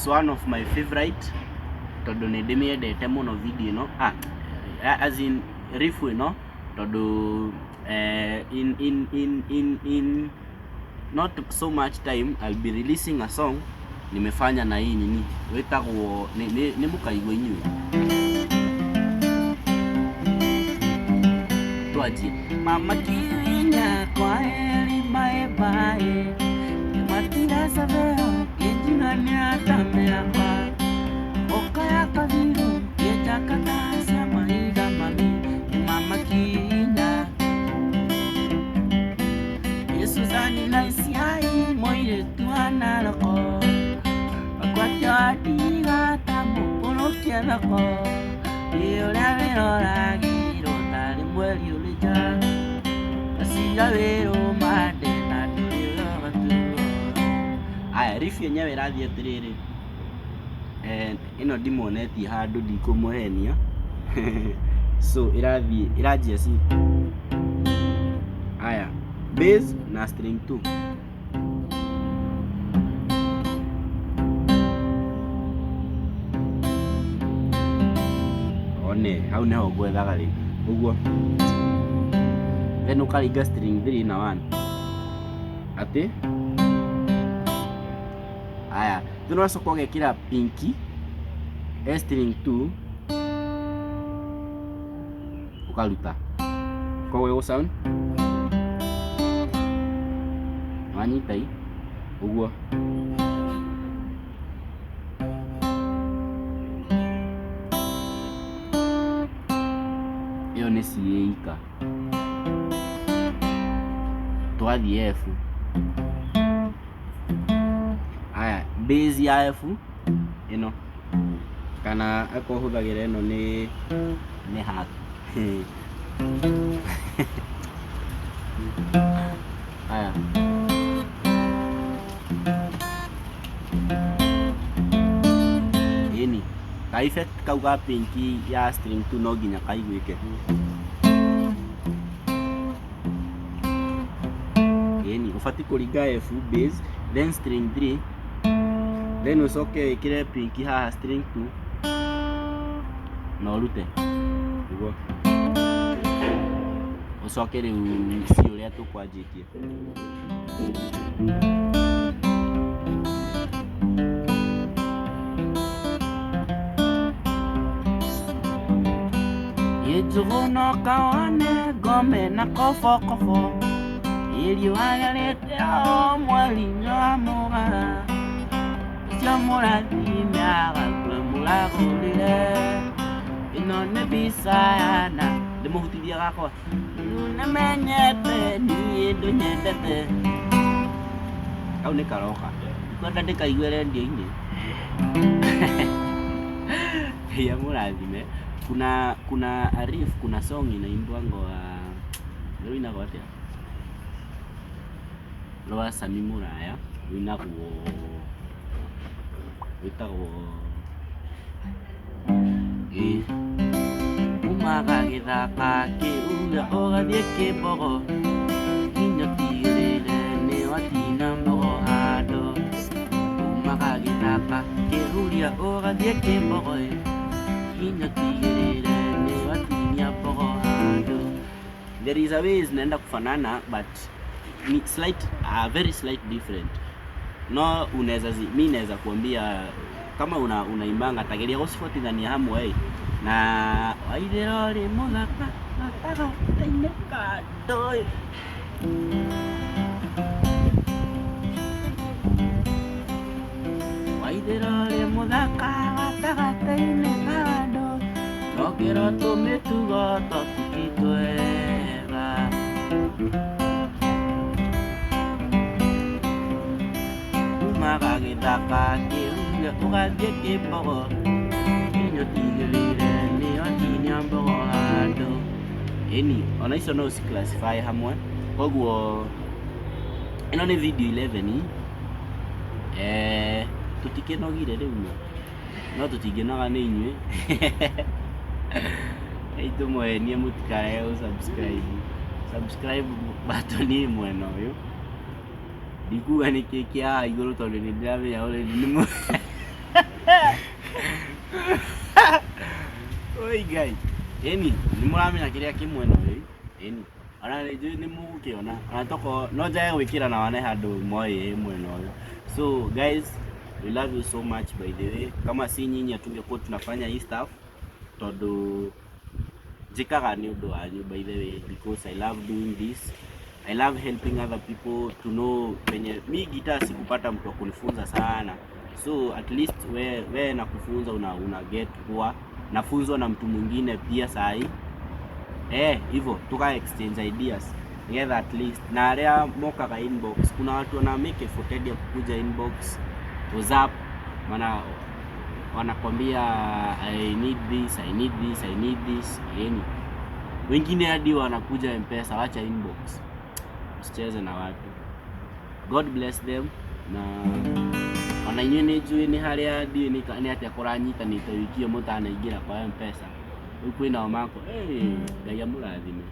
It's one of my favorite tondũ nĩ ndĩmĩendete mũno video ĩno, ah, as in riff ĩno tondũ in not so much time I'll be releasing a song nimefanya na hii nini wĩtagwo nĩ mũkaigua inyuĩ. Twanjie. Mama Kirinya, kwa heri, bye bye. Matira sabeo kinjigania tameakwa okaya kathiru kinjakatacia mahiga mami ni mama Kirinya. Suzani na Isiai mũirĩtu wa Naroko akwatio andiga ta mũkũrũkia thoko ĩ ũrĩa wĩroragĩrwo tarĩ mweri ũrĩ nja gacira wĩrũmande na ndũrĩ ũgatuo. Aya, riff yenyewe ĩrathiĩ atĩrĩrĩ, ĩno ndimuonetie handũ ndikũmũhenia. So ĩrathiĩ ĩranjia C. Aya, bass na string 2. One hau nĩho ngwethaga rĩ ũguo, then ũkaringa string 3 na 1 atĩ. Aya, then ũgacoka ũgekĩra pinky e string 2 ũkaruta, koguo ĩgũ sound wanyita i ũguo. Ĩyo nĩ C ĩika. Twathiĩ F. Aya, bass ya F ĩno, kana akorwo ũhũthagĩra ĩno nĩ hack. Aya, ĩni ka effect kau ga pinki ya string 2 no nginya kaiguĩke. Ĩni ũbatiĩ kũringa F bass, then string 3, then ũcoke wĩkĩre pinki haha string 2 na ũrute ũguo, ũcoke rĩu C ũrĩa tũkwanjĩtie. Ĩnjũgũna kawane ngome na kobokobo ĩriũa rĩarĩte o mweri-inĩ wa Mũgaa ũcio mũrathime agakua mũragũrĩre ĩno nĩ mbica yana ndĩmũhutithia gakwa. Rĩu nĩmenyete niĩ ndũnyendete. Kau nĩ karoka ndikwenda ndĩkaigue rendio-inĩ. Ngai amũrathime. Kuna a riff, kuna song inaimbwangwa rũinagwo atĩa, rwa Sami Mũraya rũinagwo rwĩtagwo ĩ umaga gĩthaka kĩuga ũgathiĩ kĩmbogo nginya ũtigĩrĩre nĩ watina mbogo handũ. Umaga gĩthaka kĩhuria ũgathiĩ kĩmbogo ĩ nginya ũtigĩrĩre nĩ watinia mbogo handũ. There is a way zinaenda kufanana but ni slight, very slight different. No unaweza mi naweza kuambia kama unaimbanga tageria gũcibuatithania hamwe ĩ na waithĩra ũrĩ mũthaka gatagatĩ-inĩ ka andũ ĩ. Waithĩra ũrĩ mũthaka gatagatĩ-inĩ ka andũ nongĩrwo tũmĩtugo twaku ti twega. Umaga gĩthaka kĩuria ũgathiĩ kĩmbogo nginya ũtigĩrĩre nĩ watinia mbogo handũ. Ĩni ona icio no ũci classify hamwe, koguo ĩno nĩ video 11. Tũtikĩnogire rĩu ma no tũtingĩnoga nĩ inyuĩ. Rĩu tũmũhenie mũtikarege gũ subscribe. Subscribe button ĩ mwena ũyũ, ndikuga nĩkĩ kĩ haha igũrũ tondũ nĩ ndĩramenya already nĩ mũ. Oi Ngai. Ĩni, nĩ mũramenya kĩrĩa kĩ mwena ũyũ. Ĩni. Ona nĩ njũĩ nĩ mũgũkĩona. Ona tokorwo no njage gwĩkĩra na wane handũ moĩ ĩ mwena ũyũ. So guys, we love you so much by the way. Kama si nyinyi hatungekuwa tunafanya hii stuff tondũ njĩkaga nĩ ũndũ wanyu by the way because I love doing this. I love helping other people to know penye mi gitaa sikupata mtu wa kunifunza sana, so at least we nakufunza una get kuwa nafunzwa na mtu mwingine pia sahi hivyo tuka exchange ideas nigetha at least na arĩa mokaga inbox, kuna watu wana make effort hadi ya kukuja inbox WhatsApp, wanakwambia, "I need this, I need this, I need this." Yani wengine hadi wanakuja Mpesa, wacha inbox, usicheze na watu. God bless them. Na ona inyuĩ nĩ njũĩ nĩ harĩa ndiũĩ nĩ atĩa kũranyitanĩte wiki ĩyo mũtanaingĩra kwa Mpesa. Rĩu kwĩnao mako, hey, Ngai amũrathime.